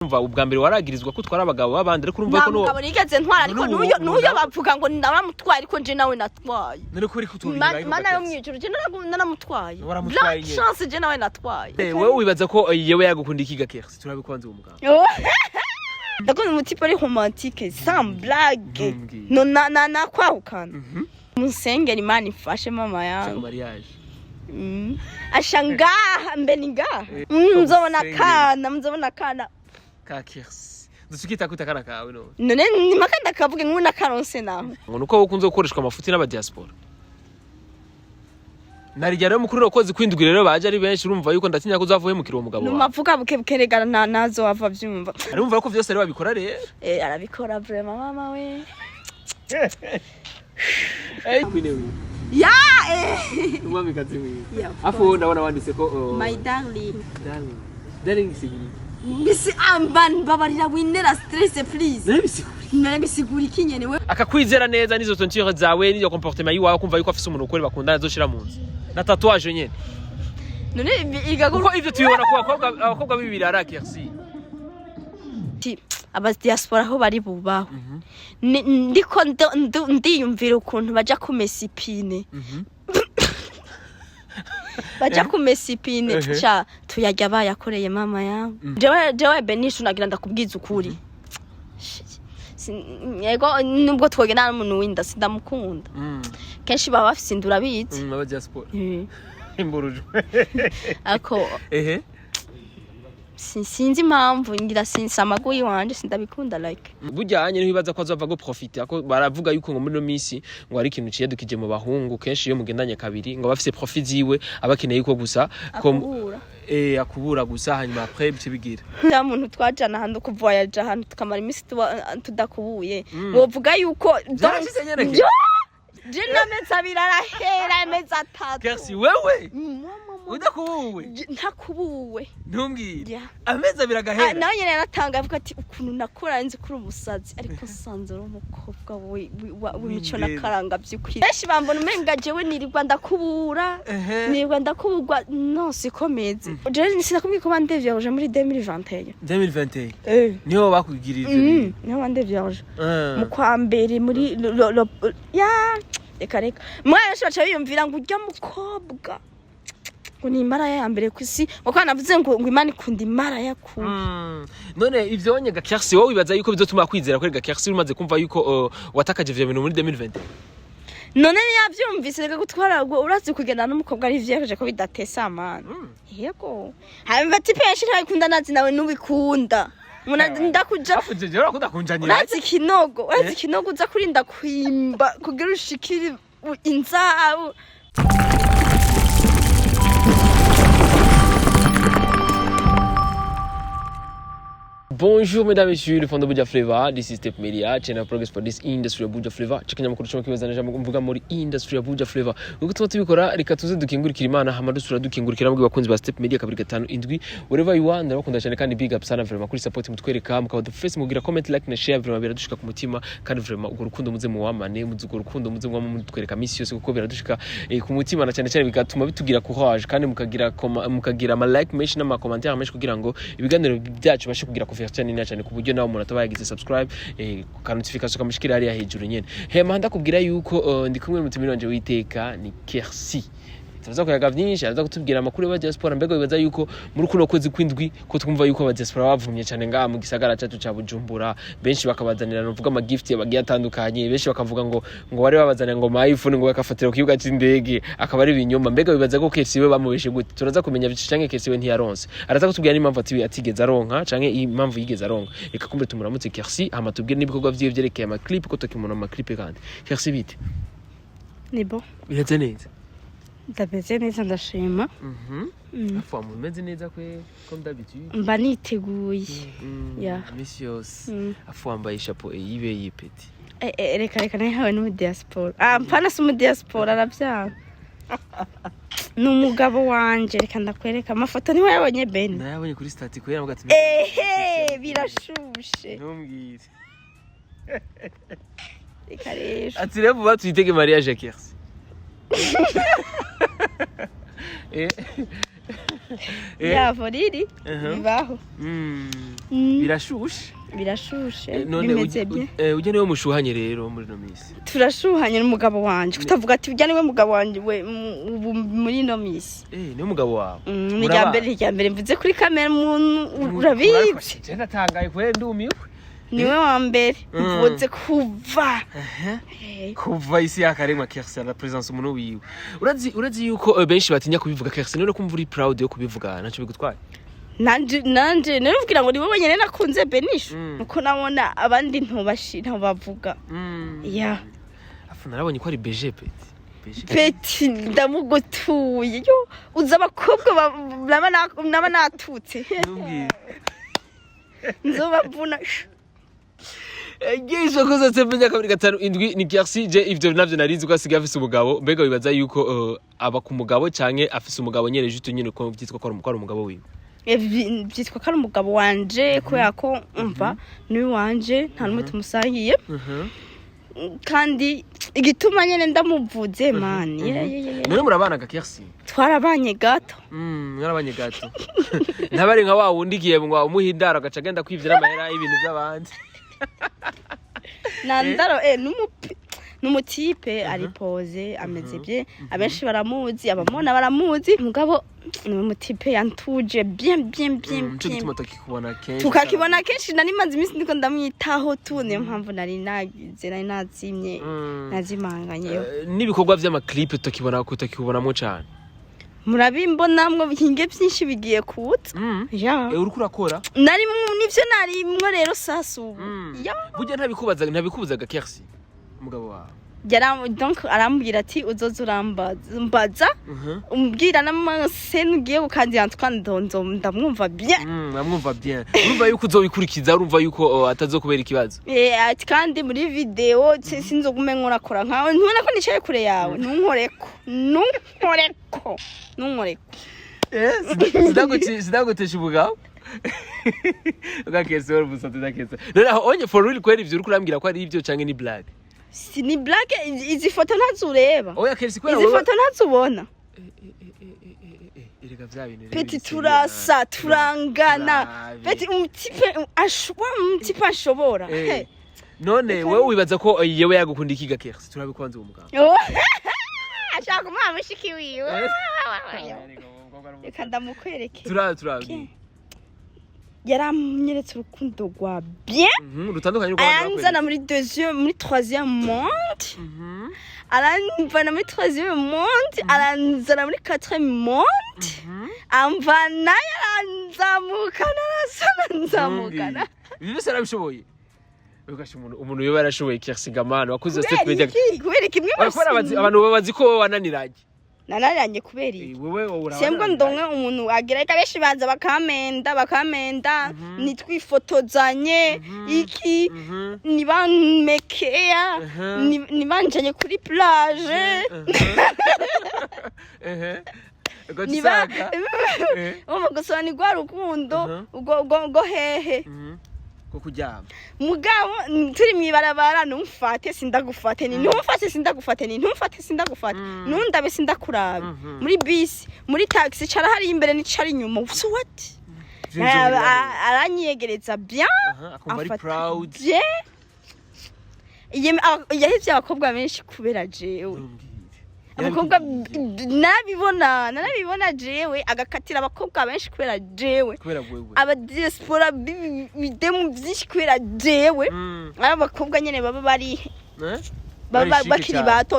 Urumva, ubwa mbere waragirizwa ko utwara abagabo b'abandi, ariko urumva Nta ko mugabo nigeze ntwara, ariko None ubu n'uyo n'uyo nawe- bavuga ngo naramutwaye, ariko nje nawe natwaye. None ko uriko utubwira? Mana yo mwijuru, je naramutwaye. Waramutwaye Black nyene. Chance, je nawe natwaye. Wewe wibaza ko yewe yagukunda iki Gakersi? Turabikwanze uwo mugabo. Ndakunda umutipe ari romantique, sans blague. Ntumbwire. No na nakwahukana munsengera, Imana ifashe mama Shaka yangu. mariage. Asha ngaha mbe ni ngaha. Nzobona Usengere. kana muzobona kana. Ka Kersi dusukita kwita kana kawe none. None nimaka ndakavuge nk'ubu nakaronse naho. Ngo nuko ukunze gukoreshwa amafuti n'abadiaspora. Narijya rero mukuru ukwezi kwindwi rero baje ari benshi, urumva yuko ndatinya ko uzavuhemukira uwo mugabo wawe. Numavuga buke buke regana nta nazo wava vyumva. Arumva ko vyose rero babikora rero. Eh, arabikora vraiment mama we. Eh, kwine wiwe. Ya eh. Umwamikazi wiwe. Yeah, of Afu ndabona wanditse ko My darling. Darling, darling siguri. Mbese amban babarira winera stress, please. Nari bisiguri. None bisigura iki nyene we? Akakwizera neza n'izo teinture zawe n'izo comportement yiwawe, kumva yuko afise umuntu ukuri bakundana azoshira mu nzu na tatouage nyene. None igaguru. Kuko ivyo tubibona ku bakobwa, abakobwa b'ibirara, Kersi. Aba diaspora aho bari bubaho. Ndiko ndiyumvira ukuntu baja kumesa ipine. Baja kumesa ipine. Sha tuyarya bayakoreye mama yangu. Jewe Benishu nagira ndakubwiza ukuri. Yego, nubwo twogenda n'umuntu w'inda sindamukunda. Kenshi baba bafise inda, urabizi. Aba diaspora imburujwe. Ariko ehe sinzi impamvu ngira sinsa amaguyi wanje sindabikunda like. Burya ntibibaza ko azova go profiter ko baravuga yuko ngo muri no misi ngo ari ikintu ciyadukije mu bahungu kenshi, iyo mugendanye kabiri ngo bafise profit ziwe, abakeneye yuko gusa ko Akubura. Eh, akubura gusa, hanyuma après bice bigira. Nta muntu twajana ahantu kuvoyaja ahantu tukamara iminsi tudakubuye, wovuga yuko Vyarashitse nyene ke? Jo! Je n'amezi 2 arahera, amezi 3. Kersi, wewe Mama, mama. udakubuwe? Ntakubuwe. Ntumbwire. Yeah. Amezi 2 Ah, agahera. Nawe nyene yaratanga avuga ati ukuntu nakora nzi kuri umusazi, ariko nsanze uri umukobwa w'imico W'indero. n'akaranga by'ukuri. Benshi bambona umenga jewe nirirwa ndakubura, nirirwa ndakuburwa. No sikomeze, jewe sinakubwiye ko bande vierge muri 2021? 2021? Eh. Niho bakugirira ivyo bintu? Niho bande vierge. Ah. Mu kwa mbere muri ya reka reka, mwana benshi baca biyumvira ngo urya mukobwa ngo ni imaraya ya mbere ku isi, ngo kandi navuze ngo Imana ikunda imaraya kubi. None ivyo onye Gakersi, wowe wibaza yuko bizotuma kwizera kuri Gakersi umaze kumva yuko watakaje ivyo bintu muri 2021? None yavyumvise reka gutwara ubwo urazi kugenda n'umukobwa ari vierge ko bidatesa mana. Yego, hanyuma type benshi ntabikunda, nazi nawe nubikunda. Umuntu ndakuja Afu jeje urakunda kunjanira. Urazi ikinogo, urazi Eh? ikinogo uza kurinda kwimba kugira ushikire inzahabu. Bonjour mesdames et messieurs, le fond de Buja Flavor. This is Step Media, channel progress for this industry ya Buja Flavor. Chikinyamakuru cyo kibazana jambo mvuga muri industry ya Buja Flavor. Uko tuba tubikora, reka tuze dukingurikira Imana hama dusura dukingurikira mbwe bakunzi ba Step Media 257. Wherever you are, ndabakunda cyane kandi big up sana vraiment kuri support mutwereka, mukaba the face mugira comment, like na share, vraiment biradushika ku mutima. Kandi vraiment urwo rukundo muze muwamane, muze urwo rukundo muze mwama mutwereka misi yose, kuko biradushika ku mutima na cyane cyane bigatuma bitugira courage, kandi mukagira ama like menshi n'ama commentaire menshi kugira ngo ibiganiro byacu bashe kugira couverture nini cyane, ku buryo nawe umuntu ataba yagize subscribe, ka notification kamushikira hariya hejuru nyene. Hema ndakubwira yuko ndi kumwe n'umutumire wanje witeka ni Kersi. Turaza kuyaga vyinshi, araza kutubwira amakuru y'aba diaspora. Mbega wibaza yuko muri kuno kwezi kwindwi ko twumva yuko aba diaspora bavumye cyane ngaha mu gisagara cyacu ca Bujumbura, benshi bakabazanira nuvuga ama gift bagiye atandukanye, benshi bakavuga ngo bari babazanira ngo ma iPhone, ngo bakafatira ku kibuga c'indege, akaba ari ibinyoma? Mbega wibaza ko Kersi we bamubeshe gute? Turaza kumenya vyinshi, canke Kersi we ntiyaronse, araza kutubwira n'impamvu atigeze aronka canke impamvu yigeze aronka. Reka kumbe tumuramutse Kersi, hama tubwire n'ibikorwa vyiwe vyerekeye ama clip, ko tukimubona mu ma clip. Kandi Kersi, bite? Ni bon. Biraze neza? Ndameze neza, ndashima. Afu mumeze neza kwe, comme d'habitude. Mba niteguye. Yeah. Misi yose. Afu wambaye ishapo yibe yipeti. Eh, eh, reka reka, nayihawe n'umudiaspora. Ah, mpana si umudiaspora, arabyara, ni umugabo wanje. Reka ndakwereka amafoto, niwe yabonye Beni. Nayabonye kuri statut kubera mugati. Ehe, birashushe. Ntumbwire. Reka rero. Ati rero vuba tuyitege mariage ya Kersi. Eh, Ya foriri bibaho. Birashushe. Birashushe. None Bimeze bien. Ujya niwe mushuhanye rero muri ino minsi? Turashuhanye n'umugabo wanje. Kutavuga ati ujya niwe mugabo wanje we ubu muri ino minsi. Niwe mugabo wawe? Ni irya mbere, ni irya mbere mvuze kuri kamera umuntu, urabizi. Je ndatangaye kweri, ndumiwe. Niwe wa mbere mvuze kuva. Kuva isi yakaremwa, Kersi la présence umuntu wiwe. Urazi yuko benshi batinya kubivuga, Kersi, none kumva uri proud yo kubivuga ntaco bigutwaye? Nanje nari mubwira ngo ni wowe wenyine nakunze Benisho, nuko nabona abandi ntubashi ntubavuga ya. Afu narabonye ko ari BG petit BG. Petit ndamugutuye yo, uzi abakobwa naba natutse. Ntumbwire. Nzobavuna. Ngisho koza semenya 257 ni Kersi. Je ivyo navyo narizi ko asigaye afise umugabo. Mbega wibaza yuko aba ku mugabo canke afise umugabo nyene juste nyene ko vyitwa ko ari umugabo wiwe? Byitwa ko ari umugabo wanje kubera ko umva niwe wanje, nta n'umwe tumusangiye. Kandi igituma nyene ndamuvuze mani ye, ye, ye, ye. None murabana ga Kersi? Twarabanye gato. Mwarabanye gato. Ntabari nka wa wundi igiye ngo umuhindaro agaca agenda kwivira amahera y'ibintu by'abandi. Nandaro n'umutipe ari posé, ameze bien, abenshi baramuzi, abamubona baramuzi, mugabo ni umutipe yantuje bien bien bien. Nico Bien. gituma tukikubona kenshi. Tukakibona kenshi. Nari maze iminsi ndiko ndamwitaho tu, niyo mpamvu nari nagize, nari nazimye, nazimanganye. N'ibikorwa vy'amaclip tukibona tutakibonamo cane. Murabimbonamwo hinge byinshi bigiye kuza ya. Uriko urakora? Nari nivyo narimwo rero sasa ubu ya. Burya ntabikubazaga Kersi umugabo wawe? Donc arambwira ati uzoza urambaza mbaza, umbwira n'amascène ugiye gukandira ndonzo ndamwumva bien. Amwumva bien, urumva yuko uzobikurikiza, urumva yuko atazokubera ikibazo. Ati kandi muri video sinzogume nkorakora nkawe, ntubona ko nicaye kure yawe, ntunkoreko, ntunkoreko, ntunkoreko. Sinagutesha umugabo ubwa Kersi wari umusatsi na Kersi. None aho onye for real kweri ivyo uriko urambwira ko ari ivyo canke ni blague? Si ni blague, izi foto ntazureba. Oya Kersi, kubera Izi wewe foto ntazubona. Erega vya bintu rero Petit bisigaye. turasa, turangana. Turabe. Petit umutipe ashobora, umutipe ashobora. None wewe wibaza ko yewe yagukunda ikiga Kersi? Turabe kwanza uwo mugabo. Oh. Ashaka kumuha mushiki wiwe. Reka ndamukwereke. Turabe, turabe. Yaranyeretse urukundo rwa bien. Rutandukanye n'urw'abandi. Aranzana muri deuxième, muri troisième monde. Aramvana muri troisième monde, aranzana muri quatrième monde, amvanayo aranzamukana, arasana nzamukana. Ibi byose arabishoboye. Ugasha umuntu yoba yarashoboye Kersi Gamana wakuze step Kubera media. iki? Kubera iki mwe? Kubera abantu baba bazi ko wowe wananiranye. Nananiranye kubera iki? Wewe wowe. Sembwo ndonke umuntu agira reka benshi baza bakamenda, bakamenda, nitwifotozanye iki, nibanmekeya, nibanjanye kuri plage, niba umva gusa ni rwa rukundo ubwo hehe. Ko kuryama. Mugabo turi mw'ibarabara, ntumfate sindagufate, ni ntumfate sindagufate, ni ntumfate sindagufate, ntundabe sindakurabe. Muri bisi, muri taxi, cara hariya imbere nicara inyuma, so what? Aranyiyegereza bien. Akumva ari Afata proud. Bien. Yahevye abakobwa benshi kubera jewe. Ntumbwire. Abakobwa narabibona, narabibona jewe, agakatira abakobwa benshi kubera jewe. Kubera wewe. Abadiaspora bidemu byinshi kubera jewe. Ari abakobwa nyene baba bari Eh? baba Bari chic bakiri cane. bato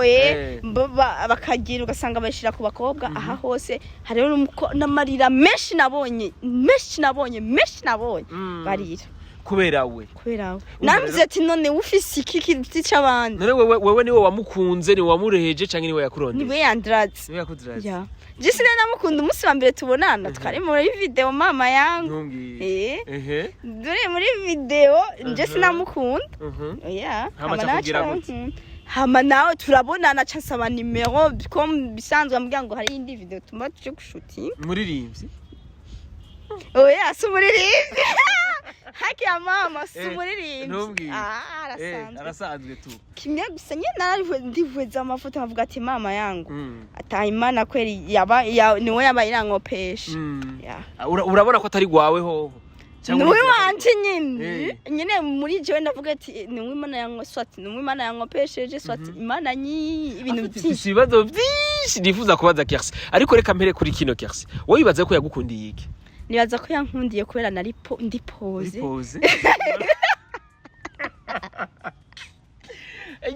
bakagira ugasanga bashira ku bakobwa aha hose. Hariho n'amarira menshi nabonye, menshi nabonye, menshi nabonye barira Kubera we. Kubera we. Umva Namvuze rero- ati none ufise iki kiruti c'abandi? None wewe niwe wamukunze, niwe wamureheje canke niwe yakurondeye? Niwe yandratse. Niwe yakudiraze? Ya, je sinari namukunda umunsi wa mbere tubonana, twari muri video mama yangu. Ntumbwire. Dore muri video nje sinamukunda. Oya. Hama aca akubwira gute? Hama nawe turabonana, ca nsaba nimero ko bisanzwe, ambwira ngo hari indi video tuma tuje gushutinga. Umuririmbyi? Oya, si umuririmbyi. Haki ya mama, si Eh, umuririmbyi. Ntumbwire. Ah, arasanzwe. Arasanzwe tu. Kimwe gusa nyine ndihweza amafoto, nkavuga ati mama yangu, ata Imana kweli yaba niwe yaba irankopesha. Yeah. Ah, urabona ko atari gwawe hoho? Cyangwa Niwe urizera ko wanje nyine. Nyine muri jewe ndavuga ati niwe Imana yanko, soit niwe Imana yankopesheje, soit Imana nyi ibintu Afite byinshi. ibibazo byinshi nifuza kubaza Kercy, ariko reka mpere kuri kino. Kercy, wowe wibaza ko yagukundiye iki? Nibaza ko yankundiye kubera nari ndi posé. Posé.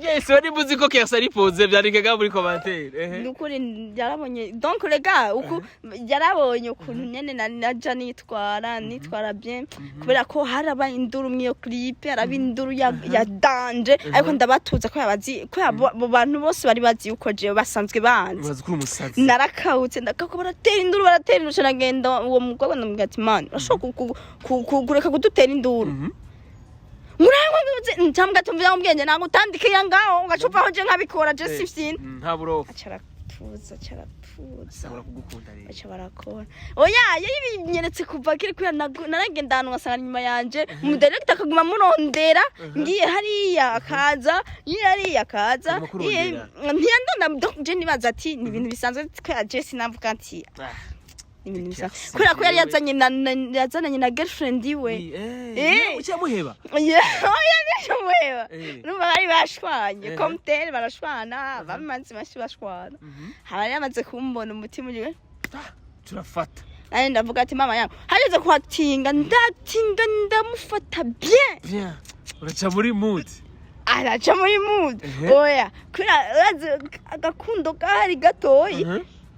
Yes, wari muzi ko Kercy ari posé, byandike ngaho muri commentaire. Ehe. Nukuri yarabonye, donc les gars, uku yarabonye ukuntu nyene naja nitwara bien, kubera ko haraba induru mw'iyo clip, haraba induru ya danger, ariko ndabatuza ko yabazi ko abo bantu bose bari bazi yuko jewe basanzwe banzi. Ubaza kuri umusazi. Narakawutse, ndakako baratera induru, baratera induru, nagenda uwo mukobwa ndamubwira ati man, urashobora kureka kudutera induru? Murangwa ntambwa tumvira ubwenge, ntabwo utandikira ngaho ugacupaho, je nkabikora je sifyina. Nta burofa. Aca aratuza, aca aratuza. Sabura kugukunda rero. Baca barakora, oya, yabinyeretse kuva kiri kubera naragenda ahantu ngasanga inyuma yanje umudirector akaguma amurondera, ngiye hariya akaza, ngiye hariya akaza. Aguma kurondera. Ntiyandonda. Donc je nibaza ati ni ibintu bisanzwe, kubera je sinavuga ati ni ibintu bisanzwe, Kercy kubera ko yari jewe. yazanye yazananye na girlfriend iwe. Ucyamuheba? Oya, nishomuheba. Urumva bari bashwanye. Comme tel barashwana, bamaze menshi bashwana, haba yamaze kumbona umutima uri Turafata. Nanje ndavuga ati mama yangu, hageze kuhatinga, ndatinga, ndamufata bien. Bien, uraca muri mood. Araca muri mood. Oya, kubera urazi agakundo gahari gatoyi.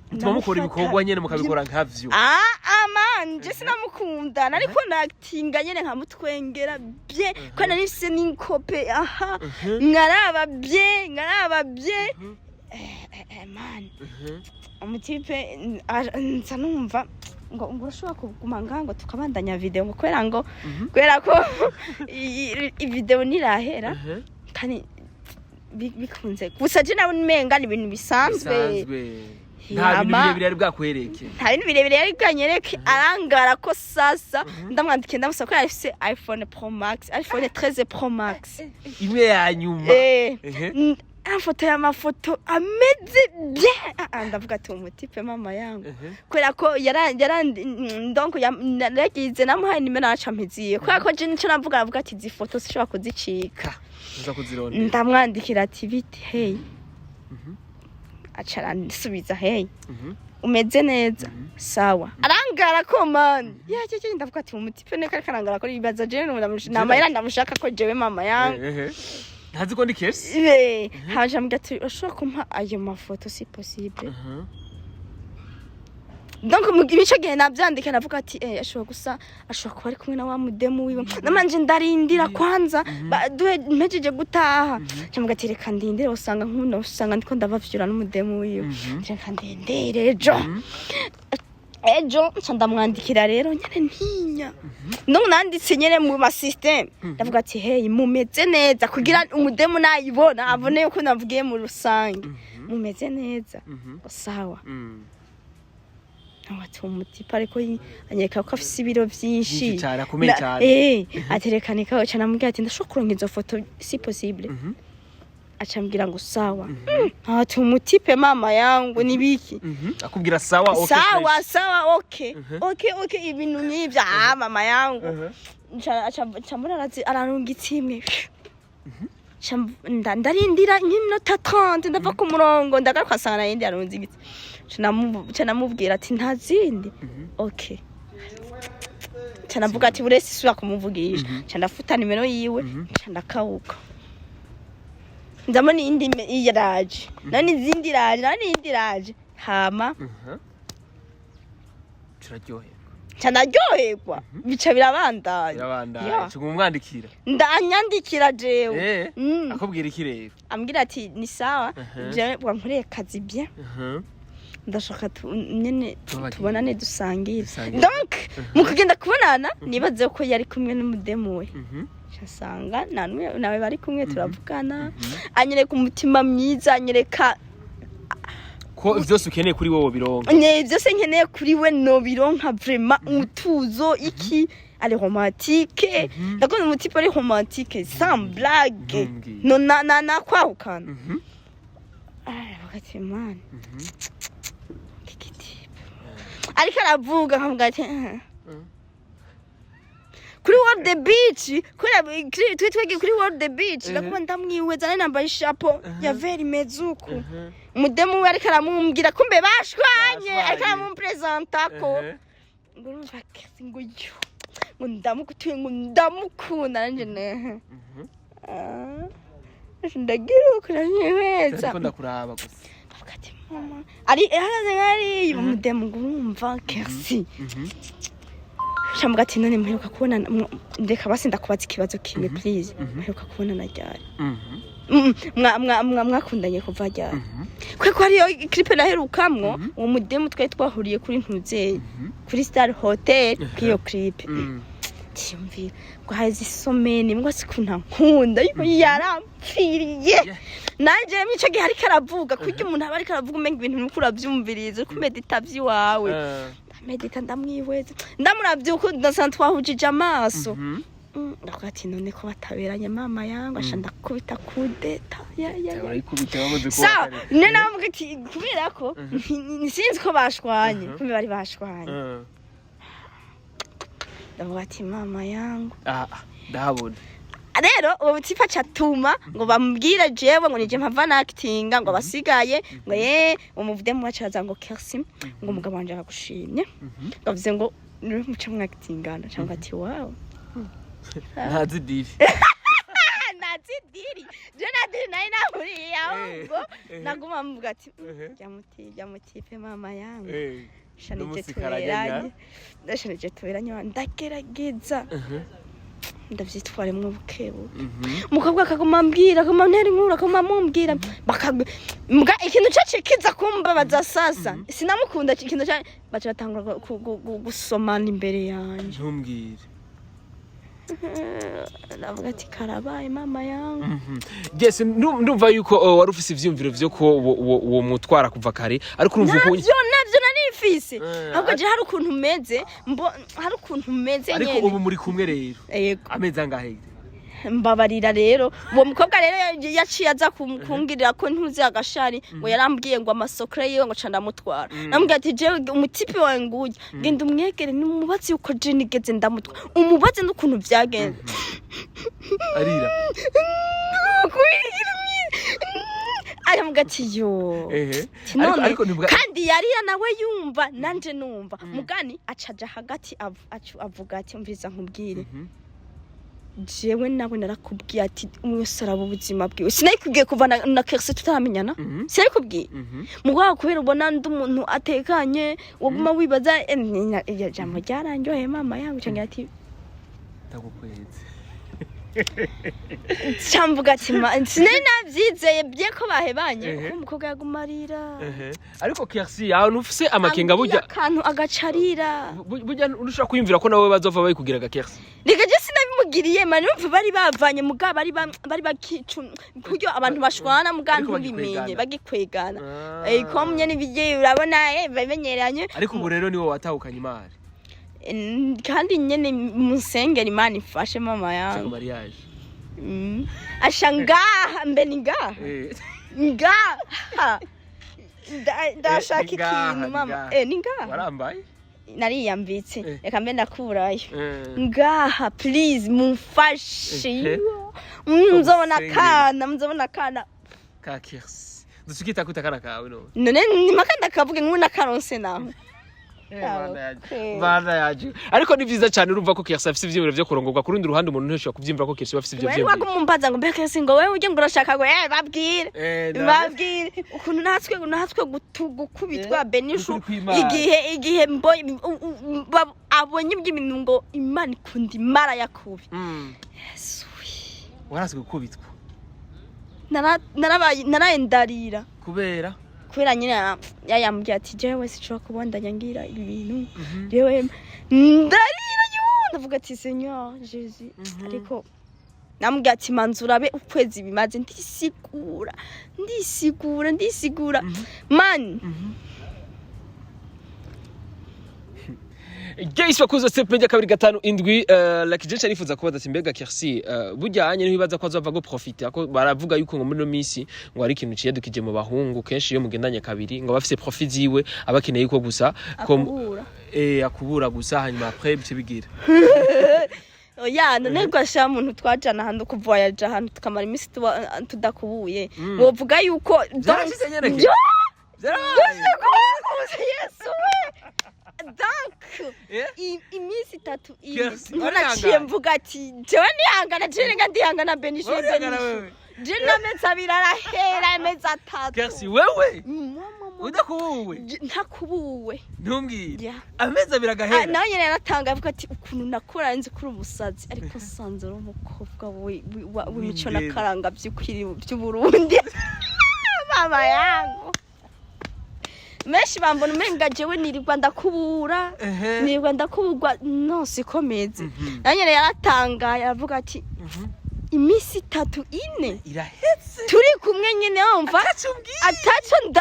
Mutuma mukora ibikorwa nyene mukabikora nkavyo. Ah, man, je sinamukunda, nariko natinga nyene nkamutwengera bien, ko nari mfise n'inkope aha, nkaraba bien, nkaraba bien. Man, umutipe nza numva ngo urashobora kuguma ngaha, ngo tukabandanya video, ngo kubera ngo kubera ko video ntirahera. Kandi bikunze gusa je nawe umenga ni ibintu bisanzwe. Bisanzwe, nta bintu birebire yari bwakwereke. Nta bintu birebire yari bwanyereke. Arangara ko sasa ndamwandikiye, ndamusaba ko yari afise iPhone Pro Max, iPhone 13 Pro Max. Imwe ya nyuma. Amafoto y'amafoto ameze bien. Ah, ah, ndavuga ati umutipe mama yangu, kubera ko yara donc naragize namuhaye nimero, araca mpiziye, kubera ko je nico navuga, navuga ati izi foto sinshobora kuzicika. Uza kuzirondera. Ndamwandikira ati bite, hey. Aca aransubiza hey, umeze neza? Sawa. Arangara ko man ya ndavuga ati umutipe neka ariko arangara ko ibibaza je namayera ndamushaka ko jewe mama yangu. Ehe. Ntazi ko ndi Kercy. Haje ambwira ati urashobora kumpa ayo mafoto si possible? Donc mu ico gihe navyandika, navuga ati ashobora gusa, ashobora kuba ari kumwe na wa mudemu wiwe, namanje ndarindira kwanza duhe mpejeje gutaha, cyangwa ati reka ndindire, usanga nkunda, usanga ndiko ndabavyura n'umudemu wiwe. Reka ndindire ejo. Ejo nca ndamwandikira rero nyene ntinya, donc nanditse nyene mu ma system, ndavuga ati hey, mumeze neza, kugira umudemu nayibona abone yuko navugiye mu rusange, mumeze neza? Sawa. Ati umutipe ariko anyereka ko afise ibiro vyinshi. Vyinshi cane, akomeye cane. Aterekana ikawa, ca namubwira ati ndashobora kuronka izo foto si possible? Aca ambwira ngo sawa. Ati umutipe mama yangu nibiki? Akubwira sawa, okay. Sawa. Fresh. Sawa, okay, ibintu nk'ivyo, ah mama yangu. Nca mbona ararungitse imwe. Nca ndarindira nk'iminota 30, ndava ku murongo, ndagaruka nsanga nayindi yarungitse. Nca namubwira ati nta zindi? Okay. Nca ndavuga ati burese isubira kumuvugisha, nca ndafuta nimero yiwe, nca ndakawuka, ndabona iyindi iraje, none izindi iraje, none iyindi iraje, hama Turaryoherwa. Nca ndaryoherwa, bica birabandanya. Birabandanya. Ya. Tuguma umwandikira. Ndanyandikira jewe. Akubwira iki rero? Ambwira ati ni sawa. Jewe wankoreye akazi bien. Ndashaka nyene Tubagire. tubonane, dusangire. Dusangire. Donc mu kugenda kubonana, nibaze ko yari kumwe n'umudemu we. Nsanga nta n'umwe nawe bari kumwe, turavugana, anyereka umutima mwiza, anyereka Ko vyose ukeneye kuri wowe bironka. Nye byose nkeneye kuri we nobironka, vraiment umutuzo iki. Ari romantique. Ndakunda umutipe ari romantique, sans blague. Ntumbwire. No na nakwahukana. Aravuga ati: "Man, iki type ariko aravuga." Nkavuga ati: "Ah." Kuri World the Beach, kubera twe twagiye kuri World the Beach, ndakuba ndamwihweza, nari nambaye ishapo ya vert imeze uku. Umudemu we ariko aramumbwira, kumbe bashwanye. Bashwanye. Ariko aramupresenta ko ngo urumva kesi, ngo yo, ngo ndamukutuye, ngo ndamukunda nanje ne. Ah, ndagira uko ndamwihweza. Ariko ndakuraba gusa. Avuga ati: "Mama ari ahagaze nkariya." Umudemu ngo: "Urumva Kersi." Shamuga ati: "None mperuka kubona, ndeka basi ndakubaza ikibazo kimwe, please. Mperuka kubona ryari? Mwakundanye kuva ryari?" Kuko hariyo clip naherukamwo uwo mudemu, twari twahuriye kuri ntuzeye, kuri Star Hotel, k'iyo clip. Tiyumvira ngo haze isomeni ngo sikunta nkunda yuko yarampfiriye. Nanje mico gihe ariko aravuga, kurya umuntu aba ariko aravuga umenga ibintu nuko uravyumviriza, uriko umedita vy'iwawe. Ndamedita, ndamwihweza, ndamuravye uko ndasanga twahujije amaso. Ndavuga ati: "None ko bataberanye, mama yangu?" Asha ndakubita kudeta ya ya ya. Urayikubita bamaze. Sawa, ne navuga ati kubera ko sinzi ko bashwanye, kumbe bari bashwanye. Ndavuga ati: "Mama yangu." Ah, ndahabona. Rero uwo mutipe acatuma ngo bamubwire jewe ngo nije mpava nakitinga, ngo abasigaye ngo ye umuvudemu wacaza ngo: "Kersi," ngo, "umugabo wanje aragushimye," bavuze ngo niwe muca mwakitingana. Cyangwa ati: "Wow." Ntazi deal. Ntazi deal, je na deal nari nahuriye, ahubwo naguma mvuga ati: "Rya mutipe, mama yangu." Shanije. N'umusikara. Tuberanye, ndashanije, tuberanye, ndagerageza ndavyitwaremwo bukebuke. Umukobwa akaguma ambwira, akaguma antera inkuru, akaguma amumbwira, mbwa ikintu caciye kiza kumbabaza sasa, sinamukunda. Ikintu ca baca batangura gusomana imbere yanje. Ntumbwire. Ndavuga ati: "Karabaye, mama yangu." Yes, ndumva yuko wari ufise ivyiyumviro vyo ko uwo mutwara kuva kare, ariko urumva uko Navyo narifise. Ahubwo je hari ukuntu meze, hari ukuntu meze Ariko nyene. ubu muri kumwe rero? Yego. Amezi angahe? Mbabarira rero, uwo mukobwa rero yaciye aza kumbwirira ko ntuzi agashari, ngo yarambwiye ngo amasokre yiwe, ngo ca ndamutwara. Namubwiye ati: "Jewe umutipe wawe nguya, genda umwegere numubaze yuko je nigeze ndamutwara, umubaze n'ukuntu vyagenze." Arira. Aravuga ati: "Yo." Ati, Ariko none ariko nibwa kandi yarira nawe yumva nanje numva mugani acaja hagati avuga ati: "Umviza nkubwire, jewe nawe narakubwiye ati umwe wese araba ubuzima bwiwe. Sinabikubwiye kuva na Kerse tutaramenyana? Sinabikubwiye?" Mugabo kubera ubona ndi umuntu atekanye, waguma wibaza iryo jambo ryaranryoheye, mama yangu. Cangira ati: Ndagukweze. Camvuga ati: "Sinari navyizeye bye ko bahebanye." Kuko umukobwa yaguma arira. Ariko Kersi, aho ntufise amakenga burya? Ambwiye akantu agaca arira. Burya ushobora kwiyumvira ko nawe bazova bayikugira ga Kersi? Reka, je sinabimugiriye mani, numva bari bavanye, mugabo bari bakicu kuryo abantu bashwana mugabo Ariko ntubimenye. bagikwegana. Bagikwegana. Ko nyene ibigiye urabona, bamenyeranye. Ariko ubu rero niwe watahukanye imari. Kandi nyene musengera Imana ifashe, mama Shaka yangu. Mariage. Asha ngaha mbe ni ngaha. Ngaha ndashaka Ni ngaha, ikintu ni mama. ngaha. Ni ngaha. Warambaye. Nariyambitse. Reka mbe ndakurayo. Ngaha, please mumfashe. Muzobona Usengere. akana, muzobona akana. Ka Kersi dusukita kwita kana kawe none. None nimaka ndakavuge nk'ubu nakaronse naho. Mana yaje. Okay. Mana yaje, ariko ni vyiza cyane. Urumva ko Kersi afise ivyiyumviro vyo kurongorwa. Ku rundi ruhande umuntu ntashobora kuvyiyumvira ko Kersi afise ivyo Wewe vyiyumviro. waguma umbaza ngo: "Mbega Kersi," ngo, "wewe ujye," ngo, "urashaka," ngo babwire. Babwire ukuntu natwe gukubitwa benishu. Ukuri kw'Imana. Igihe abonye iby'ibintu ngo Imana ikunda imara yakubi. Yesu we. Waraswe gukubitwa? Narabaye naraye ndarira. Kubera? Kubera nyine yayambwiye ati: "Jewe sinshobora kubandanya ngira ibi bintu." Jewe ndarira yo, ndavuga ati: "Seigneur Jésus." Ariko namubwiye ati: "Manza urabe ukwezi bimaze." Ndisigura, ndisigura, ndisigura man. Guys, bakuze Step Media 257. Like je arifuza kubaza ati mbega Kercy, burya anye ntibaza ko azova go profiter, ko baravuga yuko ngo muri no misi ngo ari ikintu ciyadukije mu bahungu kenshi, iyo mugendanye kabiri ngo bafise profit ziwe, abakeneye yuko gusa ko Akubura. Akubura gusa, hanyuma après bice bigira. Oya, none rwasha muntu twajana ahantu kuvoyaja, ahantu tukamara iminsi tudakubuye, wovuga yuko Vyarashitse nyene ke? Yo! Vyarabaye? Yesu we! Donc iminsi 3 ine Kercy, niho warihangana? naciye mvuga ati jewe nihangana, jewe renga ndihangana benishe. Warihangana Benishe wewe? je n'amezi 2 arahera, amezi 3. Kercy, wewe Mama. udakubuwe? Ntakubuwe. Ntumbwire. Yeah. Amezi 2 Ah, agahera? nawe nyene yaratanga avuga ati ukuntu nakura nzi kuri umusazi, ariko sanze uri umukobwa w'imico W'indero. n'akaranga by'ukwiri by'Uburundi. Mama yangu, menshi bambona umenga jewe nirirwa ndakubura, nirirwa ndakuburwa. No sikomeze. Nawe nyene yaratangaye, aravuga ati iminsi 3 4 Irahetse. turi kumwe nyene, wumva Ataco umbwiye.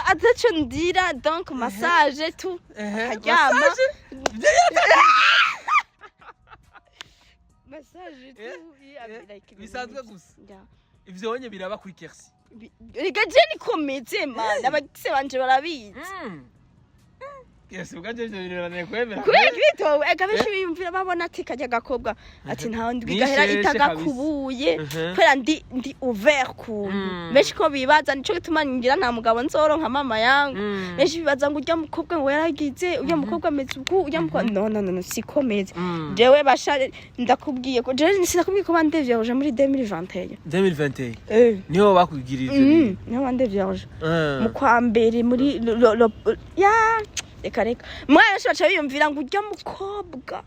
Ataco ndira, donc massage tu akaryama. Massage? Ivyo Massage tu, yeah, like ibintu Bisanzwe nk'ivyo. gusa. Yeah. Ivyo wonye biraba kuri Kercy? Rega je nikomeze man, abagise banje barabizi. Kercy, ubwanje ivyo bintu birananiye kwemera. Kubera ibitowe ega benshi biyumvira, babona ati kajya gakobwa, ati nta ndwi gahera Nisheshe. itagakubuye. Kubera ndi ouvert kuntu. Benshi ko bibaza, nico gituma ngira nta mugabo nzoronka, mama yangu. Benshi bibaza ngo urya mukobwa ngo yaragize, urya mukobwa ameze uku, urya mukobwa, no no no no, siko meze. Jewe basha ndakubwiye ko jewe sinakubwiye ko bandevierge muri 2021. 2021? Eh. Niho bakugirira ivyo bintu? Niho bandevierge mu kwa mbere muri ya reka reka. Mwana, benshi baca biyumvira ngo urya mukobwa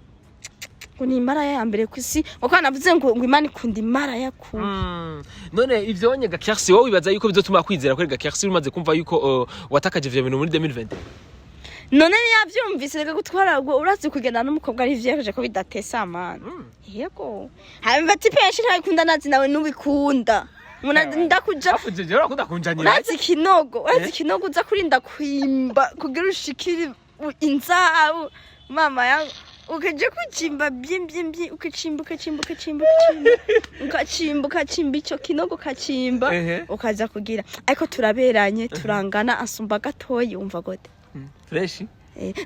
ngo ni imaraya ya mbere ku isi, ngo kandi navuze ngo Imana ikunda imaraya ku None ivyo wonye ga Kercy, wowe wibaza yuko bizotuma kwizera kuri ga Kercy umaze kumva yuko watakaje ivyo bintu muri 2021? None yavyumvise, reka gutwara ngo urazi kugenda n'umukobwa ari vierge ko bidatesa mana. Yego, hanyuma ati penshi ntabikunda, nazi nawe nubikunda. Umuntu ndakuja Afu je urakunda kunjanira. Urazi ikinogo, urazi ikinogo uza kurinda kwimba kugira ushikire inzahabu, mama yangu, ukaja kucimba byimbyimby, ukacimba, ukacimba, ukacimba, ukacimba, ukacimba, ukacimba ico kinogo, ukacimba. Ukaza kugira, ariko turaberanye, turangana, asumba gatoyi, wumva gute? Fresh.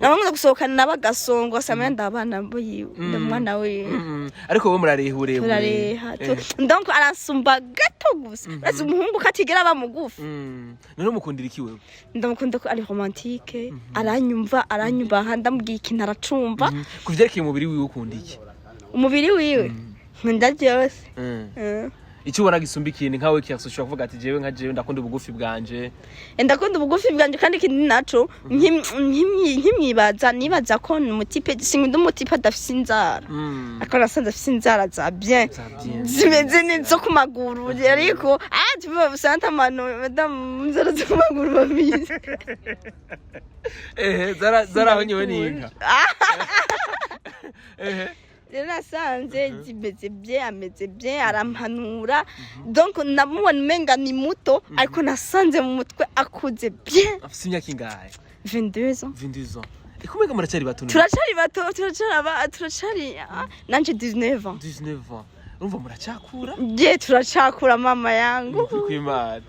Nabamaze gusohokana n'abagasongo asanga ndabana boyiwe, ndamwana wiwe. Ariko wowe murareha uburebure. Turareha donc aransumba gato gusa, urazi umuhungu katigera aba mugufi. None umukundira iki wewe? Ndamukunda ko ari romantique, aranyumva, aranyubaha, ndamubwiye ikintu aracumva. Ku vyerekeye umubiri wiwe ukunda iki? Umubiri wiwe nkunda byose. Icyo ubona gisumba ikindi nkawe Kercy, ushobora kuvuga ati jewe nka jewe ndakunda ubugufi bwanje. Ndakunda ubugufi bwanje, kandi ikindi naco nkimwibaza nibaza ko ni umutipe, sinkunda umutipe adafise inzara. Ariko nasanze afise inzara za bien. Za bien. Zimeze neza ku maguru, ariko ah tu vois santa mano madame, inzara zo ku maguru babizi. Ehe, zarahonyewe n'inka. Ehe. Rero nasanze zimeze bien, ameze bien, arampanura, donc namubona umenga ni muto, ariko nasanze mu mutwe akuze bien. Afise imyaka ingahe? 22 ans. 22 ans. Ikumenga muracyari bato none. Turacari bato, turacari aba turacari, ah, nanje 19 ans. 19 ans, urumva muracyakura. Je turacakura, mama yangu. Ukuri kw'Imana.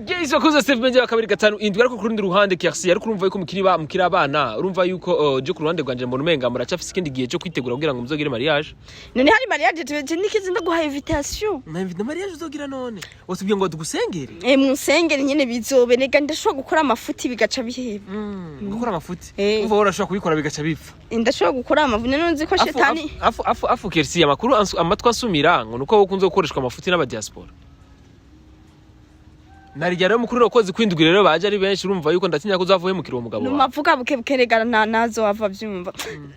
Guys, bakuze Steve Media 257. Ariko ku rundi ruhande Kercy, ariko urumva yuko mukiri abana, urumva yuko je ku ruhande rwanje mbona umenga muracyafise ikindi gihe cyo kwitegura kugira ngo muzogire mariage. None hari mariage tubeje nikizi ndaguha invitation. Na mariage uzogira none watubwiye ngo tugusengere? Munsengere nyene bizobe nega, ndashobora gukora amafuti bigaca biheba. Gukora amafuti? Eh. Umva, wowe urashobora kubikora bigaca bipfa? Ndashobora gukora amafuti, none nzi ko shetani Afu Kercy, amakuru amatwi asumira ngo nuko wowe ukunze gukoreshwa amafuti n'abadiaspora. Narijya rero mukuru kwezi kwindwi rero baje ari benshi, urumva yuko ndatinya ko uzavuhemukira uwo mugabo wawe. Numavuga buke buke rega, nazo wava vyumva,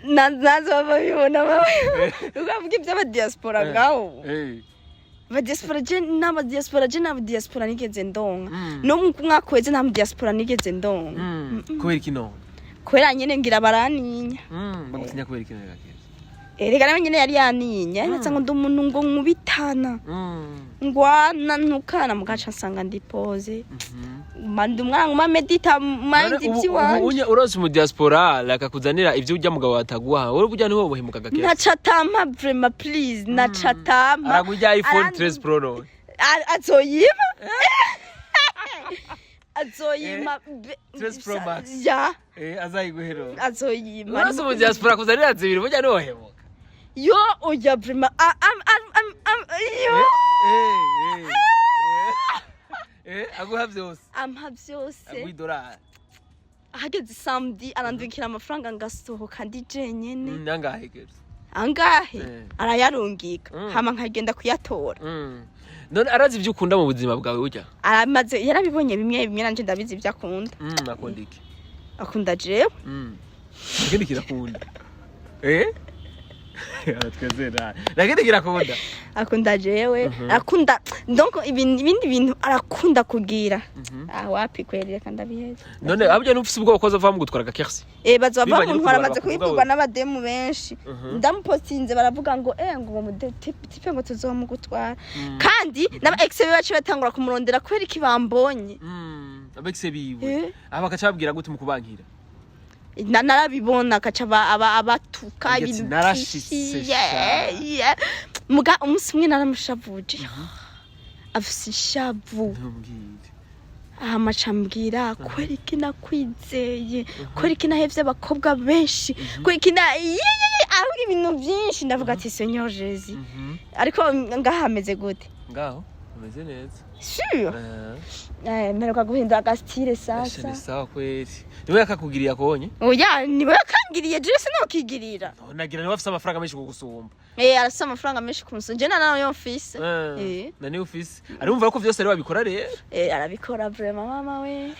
nazo wava bibona mama, ukavuga ivy'abadiaspora ngaho. Abadiaspora je n'abadiaspora je n'abadiaspora nigeze ndonka. No mu mwaka weze nta mudiaspora nigeze ndonka. Kubera iki none? Kubera nyene ngira baraninya. Bagutinya kubera iki none Kercy? Erega nawe nyene yari yaninye, yaribaza ngo ndi umuntu ngo nkubitana, ngwana, ntukana, mugaca nsanga ndi posée, ndi umwana nguma medita mind ivy'iwanje. Unye urose mu diaspora akakuzanira ivyo urya mugabo ataguha, wowe burya niho wohemukaga kera. Ntacatampa vraiment, please, ntacatampa. Aragurya iPhone 13 Pro no. Azoyima, azoyima. 13 Pro Max. Ya. Azayiguhero. Azoyima. Urose mu diaspora akuzanira zibiri, burya niho wohemuka. Yo, oya, vraiment, am yo. Aguha vyose. Ampa vyose. Aguha idolari. Hageze samedi arandungikira amafaranga ngasohoka ndi jenyene. Nangahe gese? Angahe? Eh. Arayarungika, hama nkagenda kuyatora. None arazi ivyo ukunda mu buzima bwawe burya? Aramaze, yarabibonye bimwe bimwe, nanje ndabizi ibyo akunda. Akunda iki? Akunda jewe. Ikindi kirakunda, aratwezera, nakindi kirakunda. Akunda jewe, akunda donc ibindi bintu arakunda kugira. Ah, wapi kweli, reka ndabiheza. None abyo ntufise ubwoba ko azova mugutwara gakersi? Eh, bazova Bivanye muntwara, n'ukuntu amaze bakuvuga kubivugwa wewe. n'abademu benshi. Ndamupostinze baravuga ngo ngo uwo type ngo tuzomugutwara, kandi n'aba ex be bace batangura kumurondera kubera iki bambonye. Aba ex biwe? Eh. Aba bakaca babwira gute mu kubankira? Narabibona akaca abatuka Agira ati, ibintu "Narashitse vyinshi." sha. Yeah. Muga umunsi umwe naramushavuje, afise ishavu. Ntumbwire. Hama aca ambwira kubera iki nakwizeye, kubera iki nahevye abakobwa benshi, kubera iki na yeyeye, avuga ibintu vyinshi, ndavuga ati Seigneur Jésus. Ariko ngaha hameze gute? Ngaho umeze neza. Sûr? Eh. Mperuka guhindura agastyle. Asha, Sasa ni sawa kweli, niwe yakakugiriye akobonye? Oya, niwe yakangiriye, jewe sinokigirira. Nagira niwe afise amafaranga menshi kugusumba. Eh, arafise amafaranga menshi kumusumba, je nayo mfise. Eh. Na niwe ufise, arumva ko vyose ari wabikora rero. Eh, arabikora vraiment, mama we.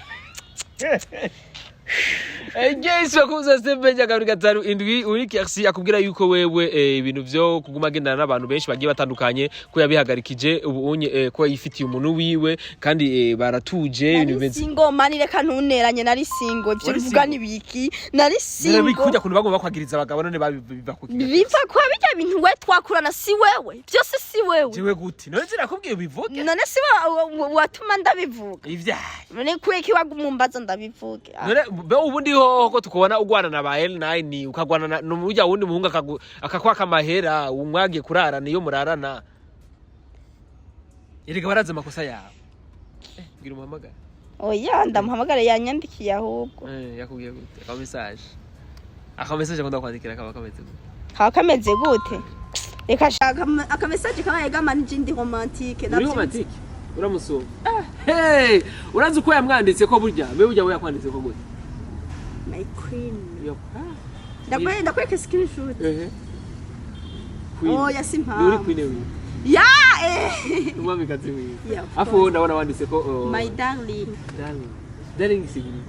Yes, bakunze Step kabiri gatanu indwi, uri Kersi akubwira yuko wewe ibintu vyo kuguma agendana n'abantu benshi bagiye batandukanye ko yabihagarikije ubu unye, ko yifitiye umuntu wiwe kandi baratuje ibintu Nari bimeze single mani, reka ntuneranye, nari single, ivyo Wari bivuga single? nibiki? Nari None bikujya single. kuntu bagomba kwagiriza abagabo, none babiva ku Biva kwa bijya bintu we twakurana, si wewe byose, si wewe. Jewe gute? None zirakubwiye bivuge. None si wewe watuma ndabivuga? Ivyaye. None kuki wagumumbaza ndabivuge? Ah. None be ubundi hoho ko tukubona ugwana na ba L9, ukagwana na n'urya wundi muhungu akakwaka amahera umwagiye kurarana, iyo murarana erega barazi amakosa yawe. Bwira umuhamagara. Oya, ndamuhamagara, yanyandikiye ahubwo. Yakubwiye gute? Aka message, aka message akunda kwandikira kaba kameze gute? Kaba kameze gute? Reka shaka aka message kabaye gamanije, ndi romantique. Uri romantique, uramusoma. Hey, urazi uko yamwanditse ko burya be burya we yakwanditse ko gute? My queen. Yo. Ndakwereka screenshot. Ehe, queen. Oya, si Ni uri mpamvu. queen wiwe. Ya, eh. Umwamikazi wiwe. Yeah, of Afu course. ndabona wanditse ko oh, My darling. Darling, darling isigura.